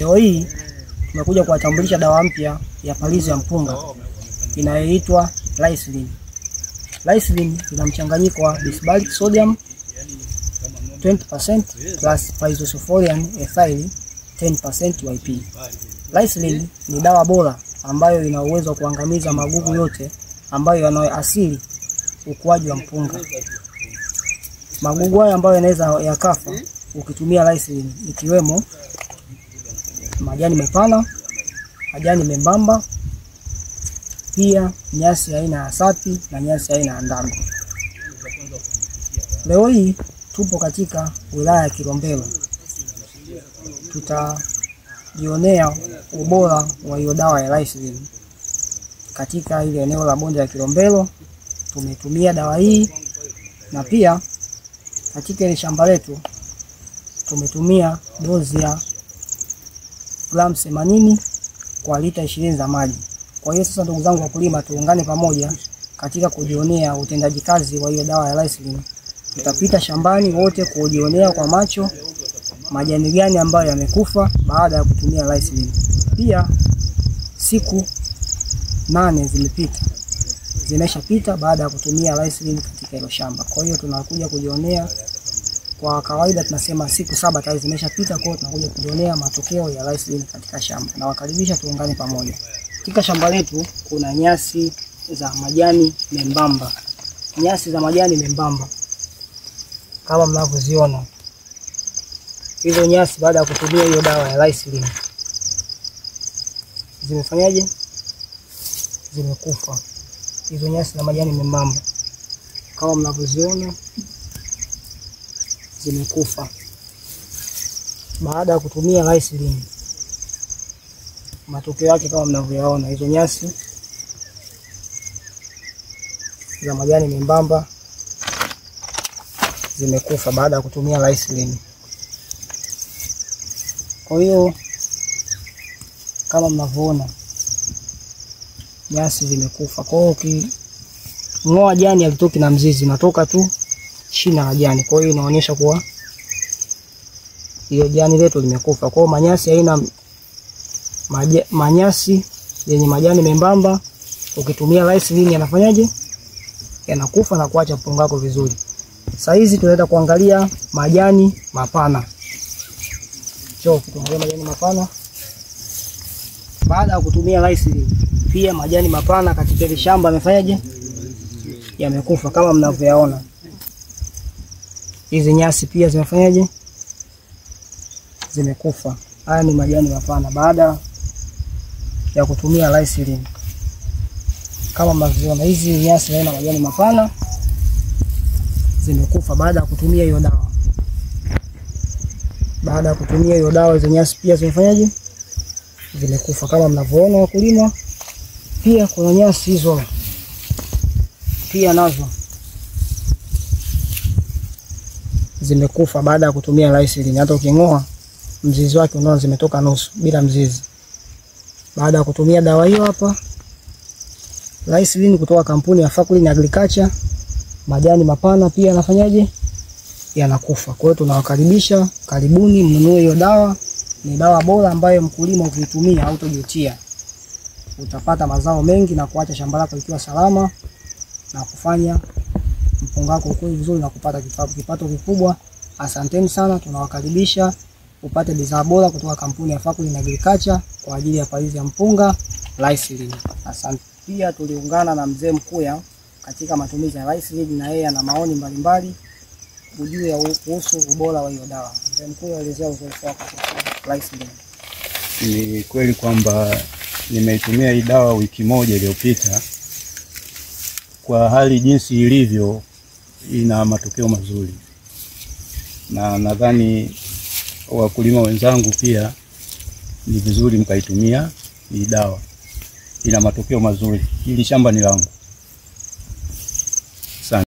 Leo hii tumekuja kuwatambulisha dawa mpya ya palizi ya mpunga inayoitwa Ricelin. Ricelin ina mchanganyiko wa bisbalic sodium 20% plus pyrosulfuric ethyl 10% YP. Ricelin ni dawa bora ambayo ina uwezo wa kuangamiza magugu yote ambayo yanayoasili ukuaji wa mpunga. Magugu haya ambayo yanaweza yakafa ukitumia Ricelin ikiwemo majani mepana, majani membamba, pia nyasi aina ya sapi na nyasi aina ya ndago. Leo hii tupo katika wilaya ya Kilombero. Tutajionea ubora wa hiyo dawa ya Ricelin. Katika ile eneo la bonde la Kilombero tumetumia dawa hii, na pia katika ile shamba letu tumetumia dozi ya gramu 80 kwa lita 20 za maji. Kwa hiyo sasa, ndugu zangu wakulima, tuungane pamoja katika kujionea utendaji kazi wa hiyo dawa ya Ricelin. Tutapita shambani wote kujionea kwa macho majani gani ambayo yamekufa baada ya kutumia Ricelin. Pia siku 8 zimepita, zimeshapita baada ya kutumia Ricelin katika hilo shamba. Kwa hiyo tunakuja kujionea, kwa kawaida tunasema siku 7 tayari zimeshapita, kwa hiyo tunakuja kujionea matokeo ya Ricelin katika shamba. Na wakaribisha tuungane pamoja. Katika shamba letu kuna nyasi za majani membamba. Nyasi za majani membamba kama mnavyoziona. Hizo nyasi baada ya kutumia hiyo dawa ya Ricelin zimefanyaje? Zimekufa. Hizo nyasi za majani membamba kama mnavyoziona zimekufa baada ya kutumia Ricelin. Matokeo yake kama mnavyoyaona, hizo nyasi za majani membamba zimekufa baada ya kutumia Ricelin. Kwa hiyo kama mnavyoona nyasi zimekufa. Kwa hiyo uking'oa jani halitoki na mzizi, natoka tu shina la jani. Kwa hiyo inaonyesha kuwa hiyo jani letu limekufa. Kwa hiyo manyasi haina manyasi yenye majani membamba ukitumia Ricelin yanafanyaje? Yanakufa na kuacha mpunga wako vizuri. Sasa hizi tunaenda kuangalia majani mapana. Choo, tuangalie majani mapana. Baada ya kutumia Ricelin, pia majani mapana katika ile shamba yamefanyaje? Yamekufa kama mnavyoyaona. Hizi nyasi pia zimefanyaje? Zimekufa. Haya ni majani mapana baada ya kutumia Ricelin. Kama mnavyoona hizi nyasi haina majani mapana, zimekufa baada ya kutumia hiyo dawa. Baada ya kutumia hiyo dawa hizo nyasi pia zimefanyaje? Zimekufa kama mnavyoona wakulima. Pia kuna nyasi hizo pia nazo zimekufa baada ya kutumia Ricelin. Hata ukingoa mzizi wake unaona zimetoka nusu bila mzizi. Baada ya kutumia dawa hiyo hapa Ricelin kutoka kampuni ya Fakulin Agriculture, majani mapana pia yanafanyaje? Yanakufa. Kwa hiyo tunawakaribisha, karibuni mnunue hiyo dawa. Ni dawa bora ambayo mkulima ukiitumia hautojutia. Utapata mazao mengi na kuacha shamba lako likiwa salama na kufanya mpunga wako ukue vizuri na kupata kipato kikubwa. Asanteni sana, tunawakaribisha upate bidhaa bora kutoka kampuni ya Fakulin Agriculture kwa ajili ya palizi ya mpunga Ricelin. Asante. Pia tuliungana na mzee Mkuya katika matumizi ya Ricelin na yeye ana maoni mbalimbali juu ya kuhusu ubora wa hiyo dawa. Mzee Mkuya, elezea uzoefu wako kuhusu Ricelin. Ni kweli kwamba nimeitumia hii dawa wiki moja iliyopita. Kwa hali jinsi ilivyo, ina matokeo mazuri, na nadhani wakulima wenzangu pia ni vizuri mkaitumia hii dawa, ina matokeo mazuri. Hili shamba ni langu.